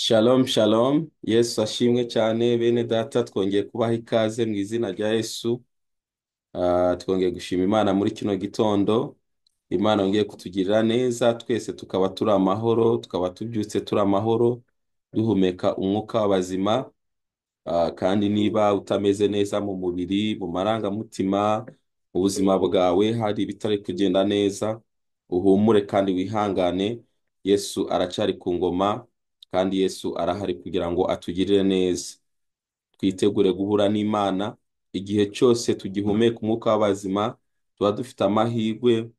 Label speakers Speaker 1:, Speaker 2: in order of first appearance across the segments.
Speaker 1: Shalom shalom, Yesu ashimwe cyane. Bene data, twongeye kubaha ikaze mu izina rya Yesu. Twongeye gushima Imana muri kino gitondo. Imana yongeye kutugirira neza, twese tukaba turi amahoro, tukaba tubyutse turi amahoro, duhumeka umwuka w'abazima. Kandi niba utameze neza mu mubiri, mu marangamutima, mu buzima bwawe hari ibitari kugenda neza, uhumure kandi wihangane. Yesu aracyari ku ngoma, kandi Yesu arahari kugira ngo atugirire neza. Twitegure guhura n'Imana igihe cyose tugihumeka umwuka w'abazima, tuba dufite amahirwe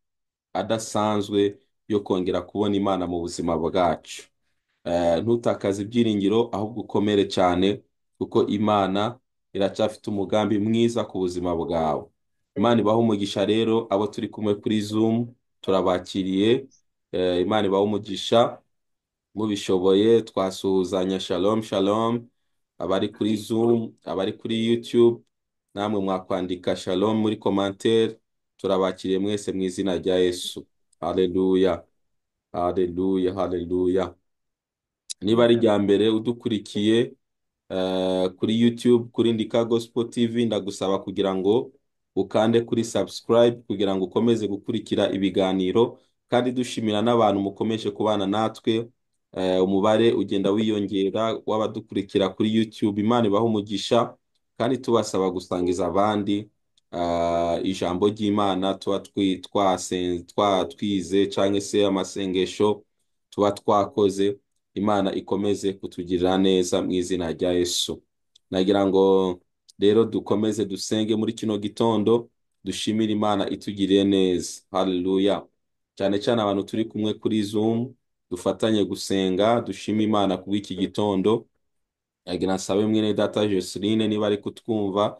Speaker 1: adasanzwe yo kongera kubona Imana mu buzima bwacu. Ntutakaze ibyiringiro, ahubwo ukomere cyane, kuko Imana iracyafite umugambi mwiza ku buzima bwawe. Imana ibahe umugisha rero abo turi kumwe kuri Zoom, turabakiriye. Imana ibahe umugisha, mubishoboye twasuhuzanya. Shalom shalom, abari kuri Zoom, abari kuri YouTube, namwe mwakwandika shalom muri commentaire. Turabakiriye mwese mu izina rya Yesu. Haleluya, haleluya, haleluya. Niba ari irya mbere udukurikiye kuri YouTube, kuri Ndika Gospel TV, ndagusaba kugira ngo ukande kuri subscribe kugira ngo ukomeze gukurikira ibiganiro, kandi dushimira n'abantu mukomeje kubana natwe. Umubare ugenda wiyongera w'abadukurikira kuri YouTube. Imana ibahe umugisha, kandi tubasaba gusangiza abandi ijambo ry'Imana tuba twize cyangwa se amasengesho tuba twakoze. Imana ikomeze kutugirira neza mu izina rya Yesu. Nagira ngo rero dukomeze dusenge muri kino gitondo, dushimire Imana itugiriye neza. Haleluya. Cyane cyane abantu turi kumwe kuri Zoom, dufatanye gusenga, dushime Imana kubw'iki gitondo. Nagira nsabe mwene data Joseline, niba ari kutwumva,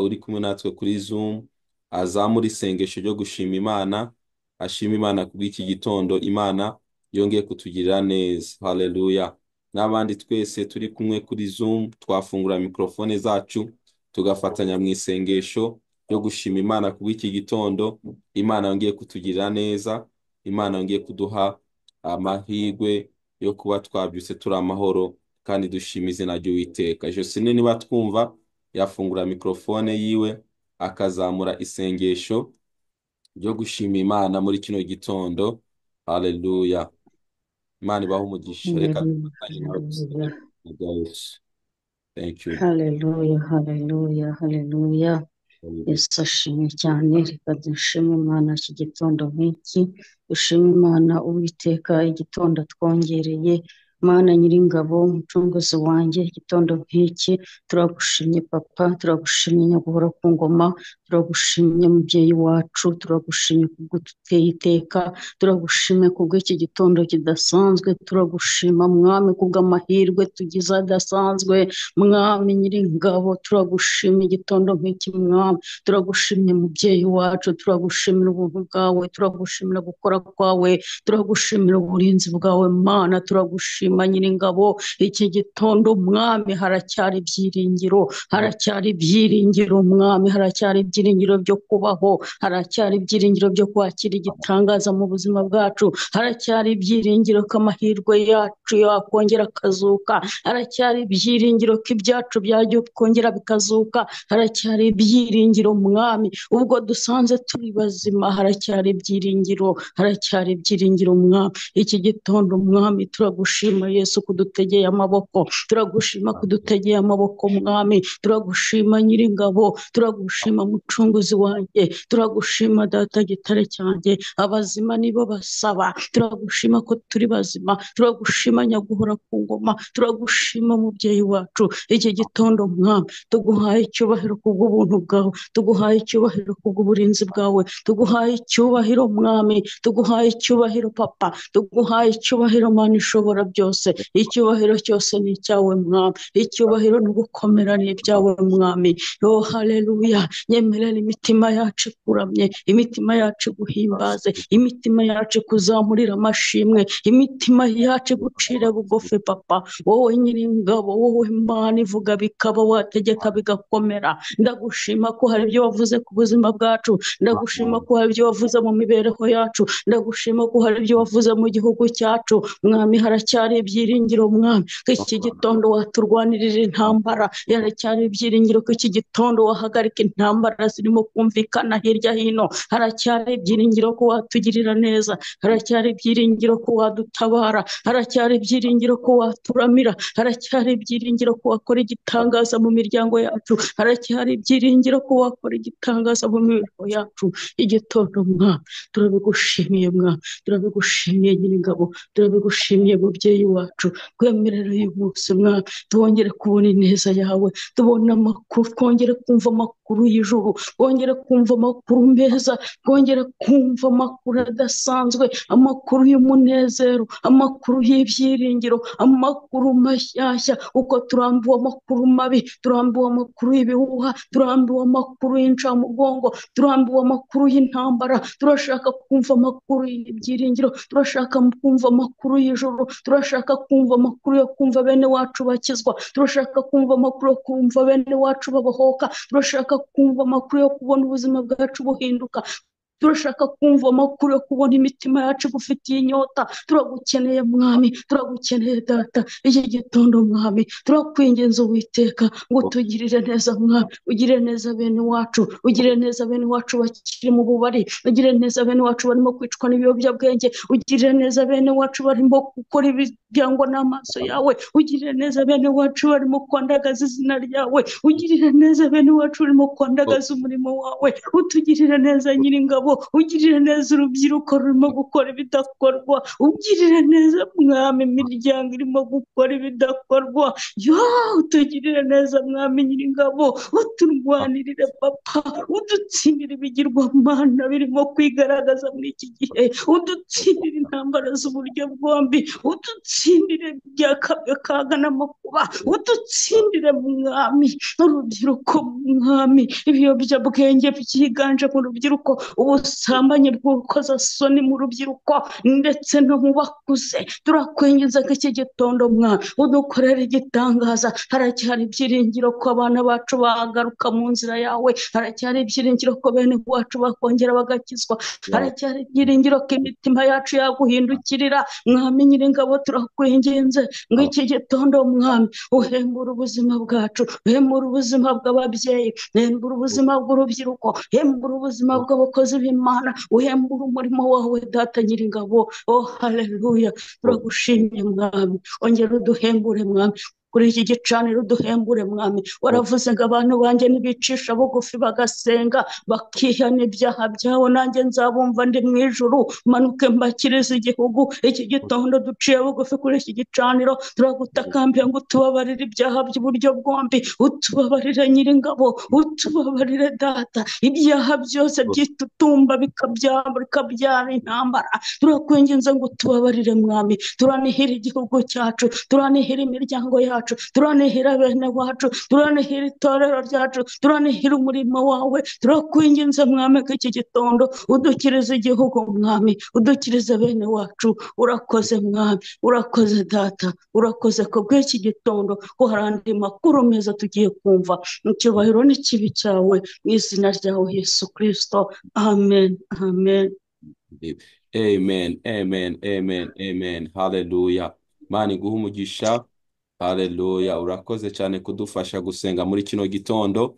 Speaker 1: uri kumwe natwe kuri Zoom, azamure isengesho ryo gushima Imana, ashime Imana kubw'iki gitondo Imana yongeye kutugirira neza. Haleluya. N'abandi twese turi kumwe kuri Zoom, twafungura mikrofone zacu tugafatanya mu isengesho ryo gushima Imana kubw'iki gitondo Imana yongeye kutugirira neza, Imana yongeye kuduha amahirwe yo kuba twabyutse turi amahoro, kandi dushima izina ry'Uwiteka. Joseline niba twumva, yafungura mikrofone yiwe akazamura isengesho ryo gushima Imana muri kino gitondo. Haleluya. Imana ibahe umugisha. Reka dufatanye nawe gusenga mu izina rya Yesu. Thank you.
Speaker 2: Haleluya, haleluya, haleluya. Yesu ashimwe cyane. Reka dushime Imana iki gitondo nk'iki, dushime Imana Uwiteka igitondo twongereye. Mana nyiringabo, umucunguzi wanjye, igitondo nk'iki turagushimye papa, turagushimye nyaguhora ku ngoma, turagushimye mubyeyi wacu, turagushimye kubwo tuteye iteka, turagushimye kubw'iki gitondo kidasanzwe, turagushima mwami kubw'amahirwe tugize adasanzwe. Mwami nyiringabo, turagushimye igitondo nk'iki mwami, turagushimye mubyeyi wacu, turagushimira ubuntu bwawe, turagushimira gukora kwawe, turagushimira uburinzi bwawe Mana, turagushima nyiringabo. Iki gitondo mwami haracyari ibyiringiro, haracyari ibyiringiro mwami, haracyari ibyiringiro byo kubaho, haracyari ibyiringiro byo kwakira igitangaza mu buzima bwacu, haracyari ibyiringiro ko amahirwe yacu yakongera akazuka, haracyari ibyiringiro ko ibyacu byajya kongera bikazuka, haracyari ibyiringiro mwami, ubwo dusanze turi bazima, haracyari ibyiringiro, haracyari ibyiringiro mwami. Iki gitondo mwami turagushima Yesu kudutegeye amaboko, turagushima kudutegeye amaboko mwami, turagushima nyiringabo, turagushima mucunguzi wanjye, turagushima data gitare cyanjye, abazima nibo basaba, turagushima ko turi bazima, turagushima nyaguhora ku ngoma, turagushima mubyeyi wacu. Iki gitondo mwami tuguhaye icyubahiro kubw'ubuntu bwawe, tuguhaye icyubahiro kubw'uburinzi bwawe, tuguhaye icyubahiro mwami, tuguhaye icyubahiro papa, tuguhaye icyubahiro Mana ishobora byose. Icyubahiro cyose ni icyawe mwami, icyubahiro no gukomera ni ibyawe mwami. Oh haleluya. Nyemerera imitima yacu ikuramye, imitima yacu iguhimbaze, imitima yacu ikuzamurira amashimwe, imitima yacu igucira bugufi papa. Wowe nyiringabo, wowe Mana ivuga bikaba, wategeka bigakomera. Ndagushima ko hari ibyo wavuze ku buzima bwacu, ndagushima ko hari ibyo wavuze mu mibereho yacu, ndagushima ko hari ibyo wavuze mu gihugu cyacu mwami. Haracyari Haracyari ibyiringiro mwami ko iki gitondo waturwanirira intambara, haracyari ibyiringiro ko iki gitondo wahagarika intambara zirimo kumvikana hirya hino, haracyari ibyiringiro ko watugirira neza, haracyari ibyiringiro ko wadutabara, haracyari ibyiringiro ko waturamira, haracyari ibyiringiro ko wakora igitangaza mu miryango yacu, haracyari ibyiringiro ko wakora igitangaza mu mibereho yacu. Igitondo mwami turabigushimiye, mwami turabigushimiye Nyiringabo, turabigushimiye mubyeyi wacu, twemerera uyu munsi mwami twongere kubona ineza yawe, tubone amakuru, twongere kumva amakuru y'ijuru, twongere kumva amakuru meza, twongere kumva amakuru adasanzwe, amakuru y'umunezero, amakuru y'ibyiringiro, amakuru mashyashya, uko turambiwe amakuru mabi, turambiwe amakuru y'ibihuha, turambiwe amakuru y'incamugongo, turambiwe amakuru y'intambara, turashaka kumva amakuru y'ibyiringiro, turashaka kumva amakuru y'ijuru, turashaka kumva amakuru yo kumva bene wacu bakizwa, turashaka kumva amakuru yo kumva bene wacu babohoka, turashaka kumva amakuru yo kubona ubuzima bwacu buhinduka, turashaka kumva amakuru yo kubona imitima yacu igufitiye inyota. Turagukeneye mwami, turagukeneye data, iki gitondo mwami turakwinginze Uwiteka ngo utugirire neza mwami, ugirire neza bene wacu, ugirire neza bene wacu bakiri mu bubari, ugirire neza bene wacu barimo kwicwa n'ibiyobyabwenge, ugirire neza bene wacu barimo gukora ibyangwa n'amaso yawe, ugirire neza bene wacu barimo kwandagaza izina ryawe, ugirire neza bene wacu barimo kwandagaza umurimo wawe, utugirire neza Nyiringabo, ugirire neza urubyiruko rurimo gukora ibidakorwa, ugirire neza mwami imiryango irimo gukora ibidakorwa, yo utugirire neza mwami Nyiringabo, uturwanirire papa, udutsindire ibigirwamana birimo kwigaragaza muri iki gihe, udutsindire intambara z'uburyo bwombi, udutsindire by'akaga n'amakuba, udutsindire mwami urubyiruko mwami, ibiyobyabwenge byiganje mu rubyiruko, ubusambanyi bw'urukozasoni mu rubyiruko ndetse no mu bakuze. Turakwinginze ko iki gitondo mwami udukorere igitangaza. Haracyari ibyiringiro ko abana bacu bagaruka mu nzira yawe, haracyari ibyiringiro ko bene wacu bakongera bagakizwa, haracyari ibyiringiro ko imitima yacu yaguhindukirira mwami Nyiringabo. Turakwinginze ngo iki gitondo mwami uhembure ubuzima bwacu, uhembure ubuzima bw'ababyeyi, uhembure ubuzima bw'urubyiruko, uhembure ubuzima bw'abakozi b'Imana, uhembure umurimo wawe data Nyiringabo. Oh haleluya, turagushimye mwami, ongera uduhembure mwami kuri iki gicaniro, uduhembure mwami. Waravuze ngo abantu banjye nibicisha bugufi bagasenga bakihana ibyaha byabo, nanjye nzabumva ndi mu ijuru, manuke mbakirize igihugu. Iki gitondo duciye bugufi kuri iki gicaniro, turagutakambiye ngo utubabarire ibyaha by'uburyo bwombi, utubabarire Nyiringabo, utubabarire data, ibyaha byose byitutumba bikabyara intambara. Turakwinginze ngo utubabarire mwami, turanihira igihugu cyacu, turanihira imiryango yacu, turanihira bene wacu, turanihira itorero ryacu, turanihira umurimo wawe. Turakwinginze mwami ko iki gitondo udukirize igihugu mwami, udukirize bene wacu. Urakoze mwami, urakoze data, urakoze ko bw'iki gitondo ko hari andi makuru meza tugiye kumva. Icyubahiro n'ikibi cyawe mu izina ryawe Yesu Kristo, amen, amen.
Speaker 1: Amen, amen, amen, amen. Haleluya. Imana iguhe umugisha. Haleluya. Urakoze cyane kudufasha gusenga muri kino gitondo.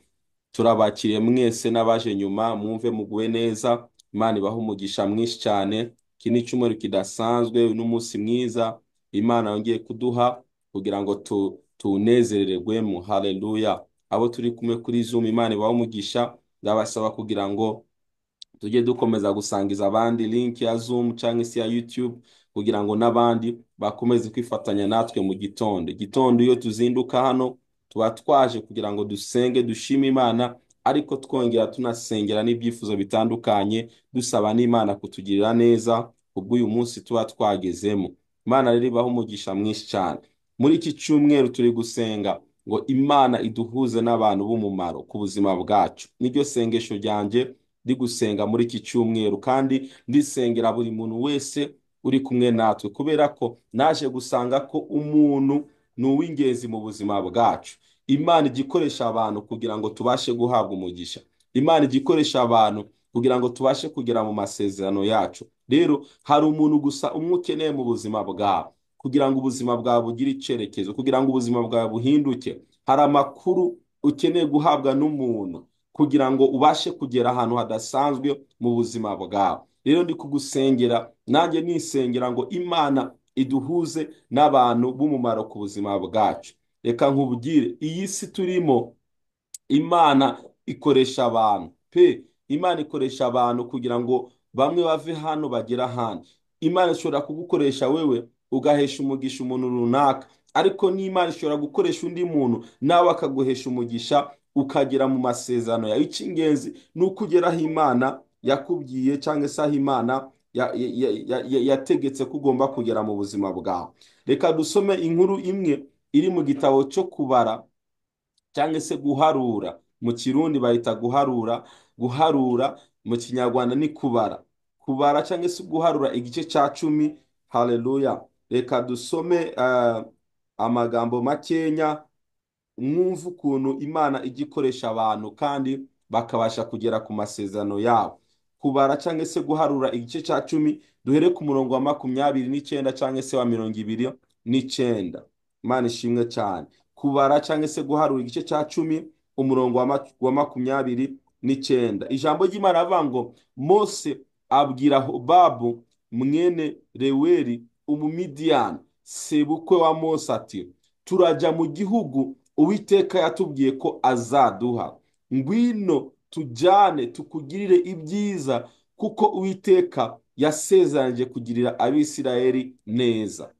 Speaker 1: Turabakiriye mwese n'abaje nyuma, mwumve muguwe neza. Imana ibahe umugisha mwinshi cyane. Iki ni icyumweru kidasanzwe, n'umunsi mwiza Imana yongeye kuduha kugira ngo tunezererwemo. Haleluya. Abo turi kumwe kuri Zoom, Imana ibahe umugisha. Ndabasaba kugira ngo tujye dukomeza gusangiza abandi link ya Zoom cyangwa se ya YouTube, kugira ngo n'abandi bakomeze kwifatanya natwe mu gitondo. Igitondo iyo tuzinduka hano tuba twaje kugira ngo dusenge, dushime Imana, ariko twongera tunasengera n'ibyifuzo bitandukanye, dusaba n'Imana kutugirira neza kubw'uyu munsi tuba twagezemo. Imana rero ibahe umugisha mwinshi cyane. Muri iki cyumweru turi gusenga ngo Imana iduhuze n'abantu b'umumaro ku buzima bwacu. Niryo sengesho ryanjye ndi gusenga muri iki cyumweru, kandi ndisengera buri muntu wese uri kumwe natwe, kubera ko naje gusanga ko umuntu ni uw'ingenzi mu buzima bwacu. Imana ijya ikoresha abantu kugira ngo tubashe guhabwa umugisha. Imana ijya ikoresha abantu kugira ngo tubashe kugera mu masezerano yacu. Rero hari umuntu gusa umwe ukeneye mu buzima bwawe. kugira ngo ubuzima bwawe bugire icyerekezo, kugira ngo ubuzima bwawe buhinduke. Hari amakuru ukeneye guhabwa n'umuntu kugira ngo ubashe kugera ahantu hadasanzwe mu buzima bwawe. Rero ndi kugusengera, nanjye nisengera ngo Imana iduhuze n'abantu b'umumaro ku buzima bwacu. Reka nkubwire, iyi si turimo Imana ikoresha abantu pe. Imana ikoresha abantu kugira ngo bamwe bave hano bagere ahandi. Imana ishobora kugukoresha wewe ugahesha umugisha umuntu runaka, ariko n'Imana ishobora gukoresha undi muntu nawe akaguhesha umugisha ukagera mu masezerano yawe. Icy'ingenzi ni uko ugera aho Imana yakubwiye cyangwa se aho Imana yategetse ko ugomba kugera mu buzima bwawe. Reka dusome inkuru imwe iri mu gitabo cyo kubara cyangwa se guharura. Mu Kirundi bahita guharura, guharura mu Kinyarwanda ni kubara. Kubara cyangwa se guharura igice cya 10. Haleluya. Reka dusome amagambo makenya, mwumve ukuntu Imana ijya ikoresha abantu kandi bakabasha kugera ku masezerano yabo. Kubara cyangwa se guharura igice cya 10, duhere ku murongo wa 29 cyangwa se wa 29. Imana ishimwe cyane. Kubara cyangwa se guharura igice cya 10, umurongo wa 29. Ijambo ry'Imana rivuga ngo Mose abwira Hobabu mwene Reweli Umumidiyani, sebukwe wa Mose, ati turajya mu gihugu Uwiteka yatubwiye ko azaduha. Ngwino tujyane tukugirire ibyiza, kuko Uwiteka yasezeranyije kugirira Abisirayeli neza.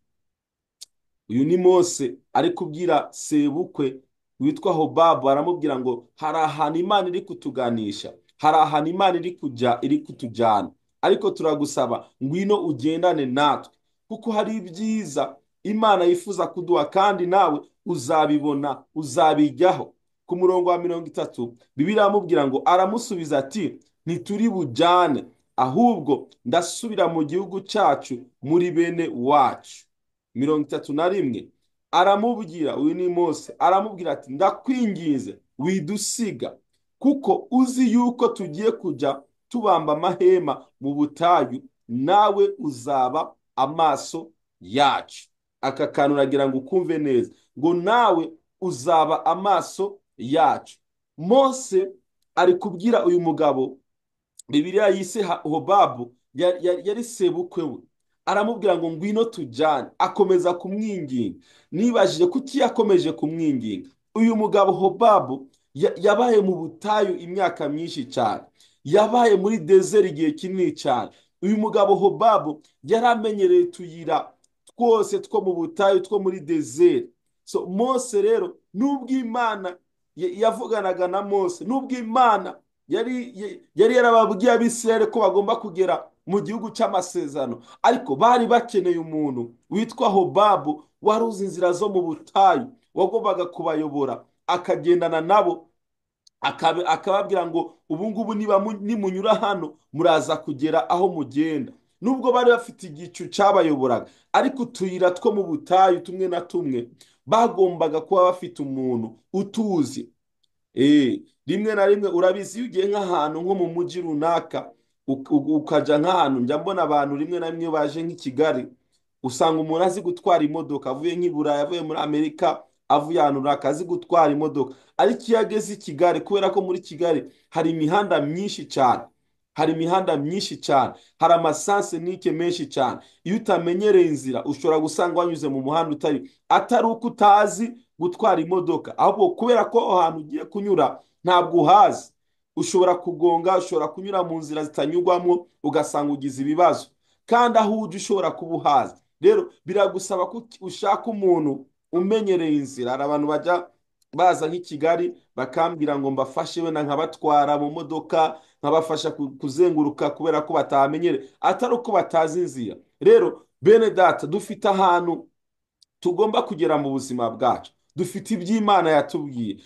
Speaker 1: Uyu ni Mose ari kubwira sebukwe witwa Hobabu, aramubwira ngo hari ahantu Imana iri kutuganisha, hari ahantu Imana iri kujya, iri kutujyana, ariko turagusaba ngwino ugendane natwe, kuko hari ibyiza Imana yifuza kuduha kandi nawe uzabibona, uzabijyaho. Ku murongo wa 30 Bibiliya iramubwira ngo aramusubiza ati ntituri bujyane, ahubwo ndasubira mu gihugu cyacu muri bene wacu. 31 aramubwira, uyu ni Mose, aramubwira ati ndakwinginze widusiga, kuko uzi yuko tugiye kujya tubamba amahema mu butayu, nawe uzaba amaso yacu. Aka kantu uragira ngo ukumve neza, ngo nawe uzaba amaso yacu. Mose ari kubwira uyu mugabo Bibiliya yise Hobabu, yari sebukwe we, aramubwira ngo ngwino tujyane, akomeza kumwinginga. Nibajije kuki yakomeje kumwinginga. Uyu mugabo Hobabu yabaye mu butayu imyaka myinshi cyane, yabaye muri desert igihe kinini cyane. Uyu mugabo Hobabu yari amenyereye utuyira twose two mu butayu, two muri desert. So Mose rero, nubwo Imana yavuganaga na Mose, nubwo Imana yari yarababwiye Abisirayeli ko bagomba kugera mu gihugu cy'amasezerano, ariko bari bakeneye umuntu witwa Hobabu wari uzi inzira zo mu butayu, wagombaga kubayobora, akagendana nabo, akababwira ngo ubu ngubu nimunyura hano muraza kugera aho mugenda. Nubwo bari bafite igicu cyabayoboraga, ariko utuyira two mu butayu tumwe na tumwe bagombaga kuba bafite umuntu utuzi. Rimwe na rimwe urabizi, iyo ugiye nk'ahantu nko mu mujyi runaka, ukajya nk'ahantu, njya mbona abantu rimwe na rimwe baje nk'i Kigali, usanga umuntu azi gutwara imodoka, avuye nk'i Burayi, avuye muri Amerika, avuye ahantu runaka, azi gutwara imodoka. Ariko iyo ageze i Kigali, kubera ko muri Kigali hari imihanda myinshi cyane, hari imihanda myinshi cyane, hari amasansenike menshi cyane, iyo utamenyereye inzira ushobora gusanga wanyuze mu muhanda utari, atari uko utazi gutwara imodoka, ahubwo kubera ko aho hantu ugiye kunyura ntabwo uhazi, ushobora kugonga, ushobora kunyura mu nzira zitanyurwamo, ugasanga ugize ibibazo, kandi aho ujya ushobora kuba uhazi. Rero biragusaba ko ushaka umuntu umenyereye inzira. Hari abantu bajya baza nk'i Kigali bakambwira ngo mbafashe, wenda nkabatwara mu modoka, nkabafasha kuzenguruka kubera ko batamenyere, atari uko batazi inzira. Rero bene data, dufite ahantu tugomba kugera mu buzima bwacu, dufite iby'Imana yatubwiye,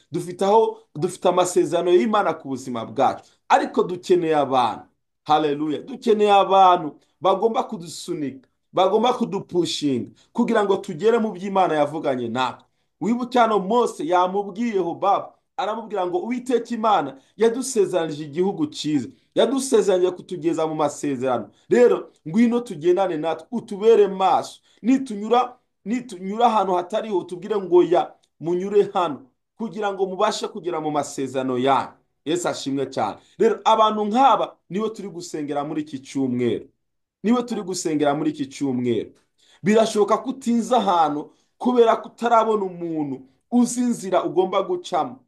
Speaker 1: dufite amasezerano y'Imana ku buzima bwacu, ariko dukeneye abantu. Haleluya, dukeneye abantu bagomba kudusunika, bagomba kudupushinga kugira ngo tugere mu by'Imana yavuganye natwe. Wibuke hano Mose yamubwiye Hobabu, aramubwira ngo Uwiteka Imana yadusezeranije igihugu cyiza, yadusezeranyije kutugeza mu masezerano. Rero ngwino tugendane natwe, utubere maso, nitunyura Nitunyura ahantu hatariho tubwire ngo ya munyure hano kugira ngo mubashe kugera mu masezerano yanyu. Yesu ashimwe cyane. Rero abantu nk'aba niwe turi gusengera muri iki cyumweru, niwe turi gusengera muri iki cyumweru. Birashoboka ko utinze ahantu kubera ko utarabona umuntu uzi inzira ugomba gucamo.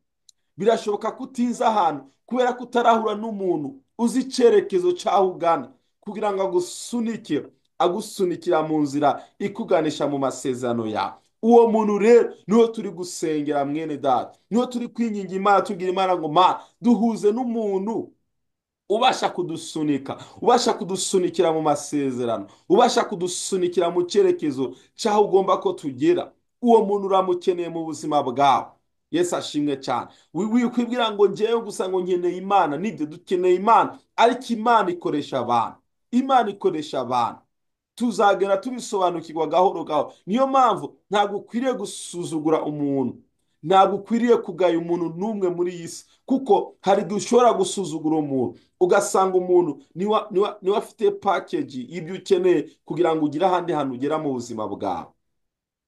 Speaker 1: Birashoboka ko utinze ahantu kubera ko utarahura n'umuntu uzi icyerekezo cy'aho ugana, kugira ngo agusunike, agusunikira mu nzira ikuganisha mu masezerano yawe. Uwo muntu rero niwo turi gusengera mwene data, niwo turi kwinginga Imana, tubwira Imana ngo ma duhuze n'umuntu ubasha kudusunika, ubasha kudusunikira mu masezerano, ubasha kudusunikira mu cyerekezo cy'aho ugomba ko tugera. Uwo muntu uramukeneye mu buzima bwawe. Yesu ashimwe cyane. Wikwibwira ngo ngewe gusa ngo nkeneye Imana. Nibyo, dukeneye Imana, ariko Imana ikoresha abantu, Imana ikoresha abantu. Tuzagenda tubisobanukirwa gahoro gahoro. Niyo mpamvu ntabwo ukwiriye gusuzugura umuntu, ntabwo ukwiriye kugaya umuntu n'umwe muri iyi si, kuko hari igihe ushobora gusuzugura umuntu ugasanga umuntu niwe afite package y'ibyo ukeneye kugira ngo ugire ahandi hantu ugera mu buzima bwawe.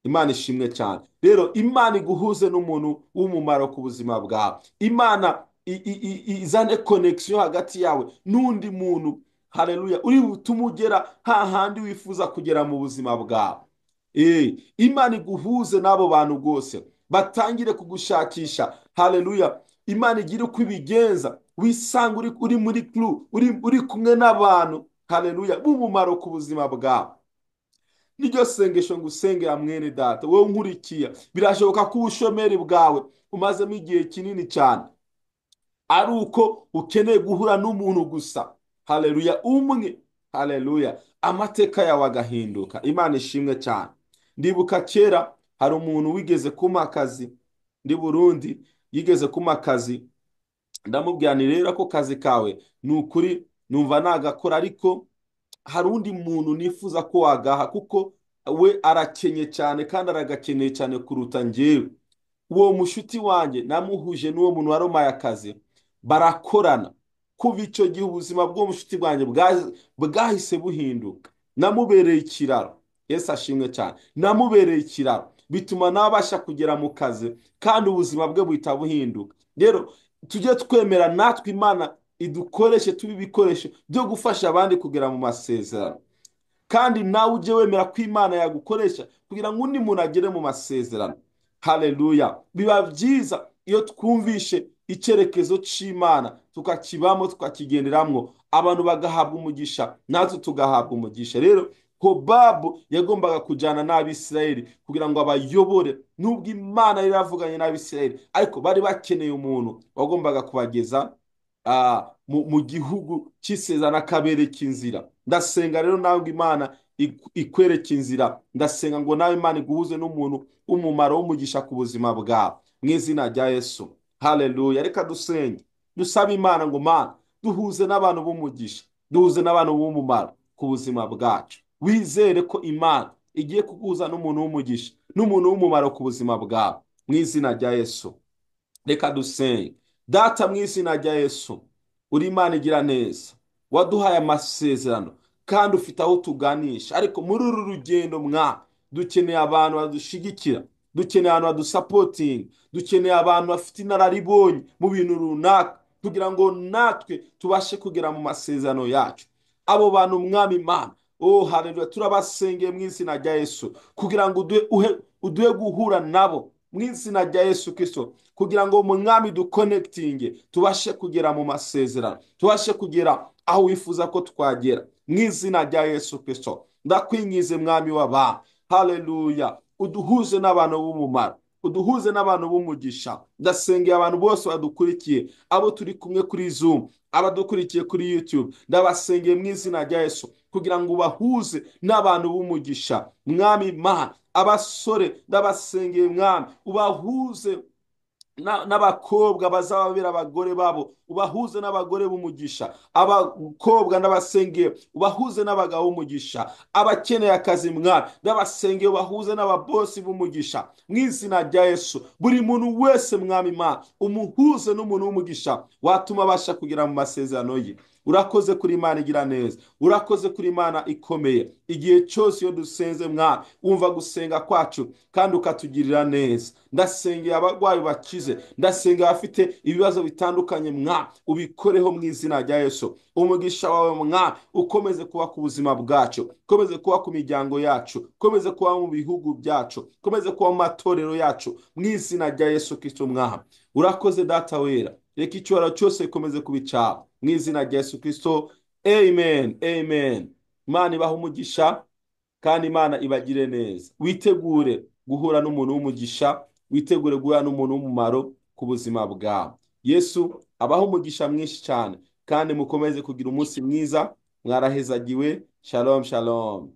Speaker 1: Imana ishimwe cyane. Rero Imana iguhuze n'umuntu w'umumaro ku buzima bwawe. Imana izane connection hagati yawe n'undi muntu, haleluya, uri butume ugera hahandi wifuza kugera mu buzima bwawe. Imana iguhuze n'abo bantu rwose, batangire kugushakisha, haleluya. Imana igire uko ibigenza, wisanga uri muri crew, uri kumwe n'abantu, haleluya, b'umumaro ku buzima bwawe. Niryo sengesho ngusengera mwene data, wowe nkurikiye. Birashoboka ko ubushomeri bwawe umazemo igihe kinini cyane ari uko ukeneye guhura n'umuntu gusa, haleluya, umwe, haleluya, amateka yawe agahinduka. Imana ishimwe cyane. Ndibuka kera hari umuntu wigeze kumpa akazi ndi Burundi, yigeze kumpa akazi, ndamubwira nti rero ako kazi kawe ni ukuri numva nagakora, ariko hari undi muntu nifuza ko wagaha kuko we arakenye cyane kandi aragakeneye cyane kuruta njyewe. Uwo mushuti wanjye namuhuje n'uwo muntu waromaye akazi, barakorana. Kuva icyo gihe ubuzima bw'uwo mushuti bwanjye bwahise buhinduka. Namubereye ikiraro. Yesu ashimwe cyane. Namubereye ikiraro bituma nabasha kugera mu kazi kandi ubuzima bwe buhita buhinduka. Rero tujye twemera natwe Imana idukoreshe tube ibikoresho byo gufasha abandi kugera mu masezerano, kandi nawe ujye wemera ko Imana yagukoresha kugira ngo undi muntu agere mu masezerano. Haleluya. Biba byiza iyo twumvishe icyerekezo cy'Imana tukakibamo, tukakigenderamwo, abantu bagahabwa umugisha natwe tugahabwa umugisha. Rero Hobabu yagombaga kujyana n'Abisirayeli kugira ngo abayobore, nubwo Imana yari yaravuganye n'Abisirayeli, ariko bari bakeneye umuntu wagombaga kubageza mu gihugu cy'isezerano, akabereka inzira. Ndasenga rero nawe ngo Imana ikwereke inzira. Ndasenga ngo nawe Imana iguhuze n'umuntu w'umumaro w'umugisha ku buzima bwawe mu izina rya Yesu. Haleluya. Reka dusenge, dusabe Imana ngo Mana duhuze n'abantu b'umugisha, duhuze n'abantu b'umumaro ku buzima bwacu. Wizere ko Imana igiye kuguhuza n'umuntu w'umugisha n'umuntu w'umumaro ku buzima bwawe mu izina rya Yesu. Reka dusenge. Data, mu izina rya Yesu, uri Imana igira neza, waduhaye amasezerano kandi ufite aho tuganisha, ariko muri uru rugendo mwa dukeneye abantu badushigikira, dukeneye abantu badusapotinga, dukeneye abantu bafite inararibonye mu bintu runaka kugira ngo natwe tubashe kugera mu masezerano yacu. Abo bantu mwami Imana, oh haleluya, turabasengeye mu izina rya Yesu kugira ngo uduhe guhura nabo mu izina rya Yesu Kristo, kugira ngo mwami duconnectinge, tubashe kugera mu masezerano, tubashe kugera aho wifuza ko twagera mu izina rya Yesu Kristo. Ndakwingize mwami w'abantu, haleluya, uduhuze n'abantu b'umumaro, uduhuze n'abantu b'umugisha. Ndasengeye abantu bose badukurikiye, abo turi kumwe kuri Zoom, abadukurikiye kuri YouTube, ndabasengeye mu izina rya Yesu kugira ngo ubahuze n'abantu b'umugisha. Mwami Imana, abasore ndabasengeye mwami, ubahuze n'abakobwa bazababera abagore babo, ubahuze n'abagore b'umugisha. Abakobwa ndabasengeye, ubahuze n'abagabo b'umugisha. Abakeneye akazi mwami ndabasengeye, ubahuze n'ababosi b'umugisha mu izina rya Yesu. Buri muntu wese mwami Imana umuhuze n'umuntu w'umugisha watuma abasha kugera mu masezerano ye Urakoze kuri Imana igira neza, urakoze kuri Imana ikomeye. Igihe cyose iyo dusenze Mwami, wumva gusenga kwacu kandi ukatugirira neza. Ndasengeye abarwayi bakize, ndasengeye abafite ibibazo bitandukanye Mwami, ubikoreho mu izina rya Yesu. Umugisha wawe Mwami ukomeze kuba ku buzima bwacu, ukomeze kuba ku miryango yacu, ukomeze kuba mu bihugu byacu, ukomeze kuba mu matorero yacu, mu izina rya Yesu Kristo Mwami. Urakoze Data wera, reka icyubahiro cyose gikomeze kuba icyawe, mu izina rya Yesu Kristo, amen, amen. Imana ibahe umugisha kandi Imana ibagire neza. Witegure guhura n'umuntu w'umugisha, witegure guhura n'umuntu w'umumaro ku buzima bwawe. Yesu abahe umugisha mwinshi cyane, kandi mukomeze kugira umunsi mwiza. Mwarahezagiwe. Shalom, shalom.